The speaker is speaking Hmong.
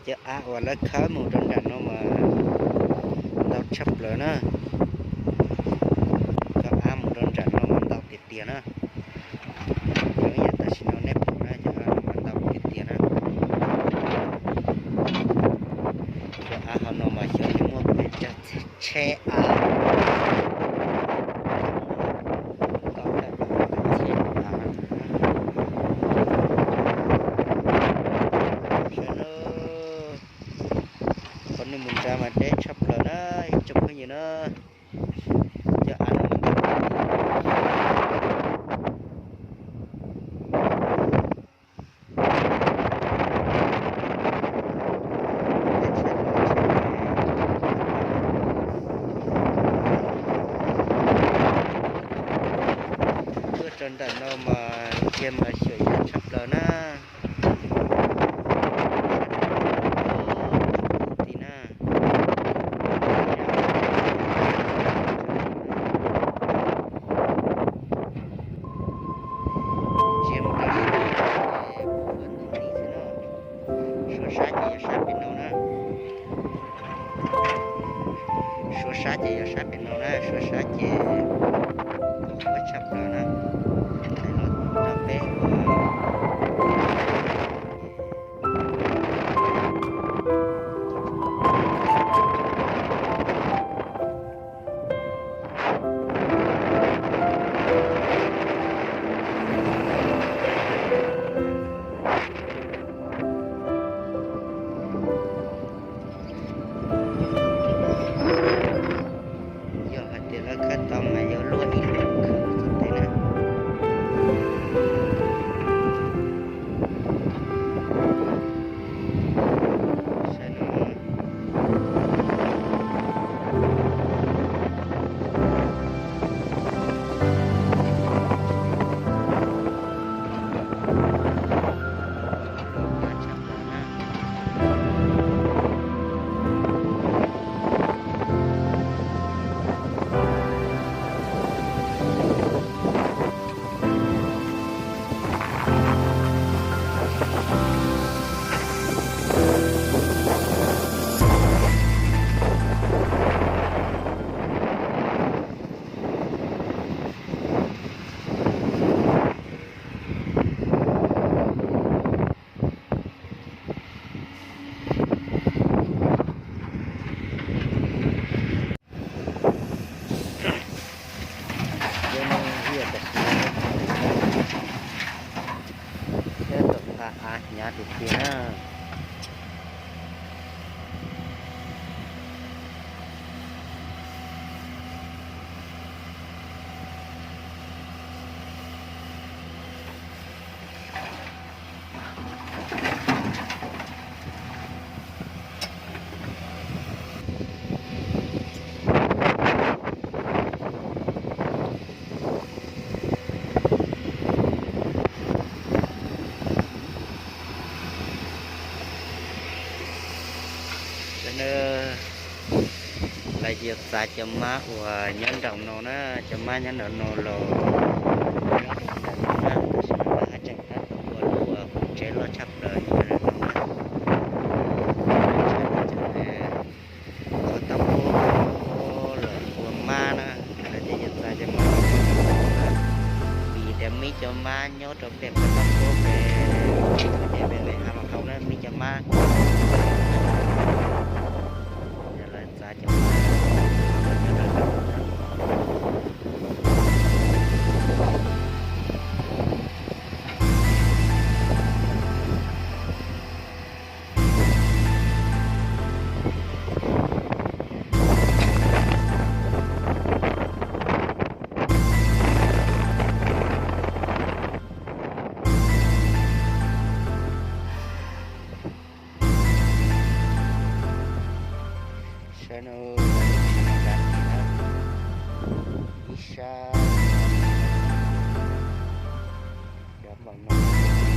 Cov av uas lawv khawb mus rau nram no mas ntau tshaj plaws na. Cov av mus rau nram no mas ntau tiag tiag na. Zoo ib yam tam sim no nej pom na, cov av no mas ntau tiag tiag na. Cov av hauv no mas xyov yuav muaj pes tsawg txhiab tsheb av. Ntau tshaj plaws, txhiab av. Saib na, qhov nej mus nrad mas deb tshaj plaws na, ib tsoom phooj ywg na. Cov av no mas ntau. Tuaj rau ntawm no mas kiag mas xyuam yam tshaj plaws na. Ti na. Ntsia mus rau suav ntawm no, suav sab ces yog sab pem no na. Suav sab ces yog sab pem no na, suav sab ces qhov huab tshaj plaws na. Ntawm no rau peb ua Yog hais tias lawv khawb tau mas yuav luaj ib lub khwb txog teb na. Saib no. Thiab tom qab av hnyav tiag tiag na. Lawv yuav txav cov mab uas nyob nraum no na, cov mab nyob nraum no los nyob rau ntawm no na, tab sis mas lawv haj tseem tab tom ua lub uas hauv tsev loj tshaj plaws nyob rau no na. Qhov tau pub los ua mab na, lawv thiaj yuav txav cov mab no na, vim tias muaj ib co mab nyob rau pem qhov tau pub pem, tias pem pem hav los hauv na, muaj ib co mab no na, lawv txav cov mab no nyob rau ntawm no na. Saib no, ib sab rov npaum no.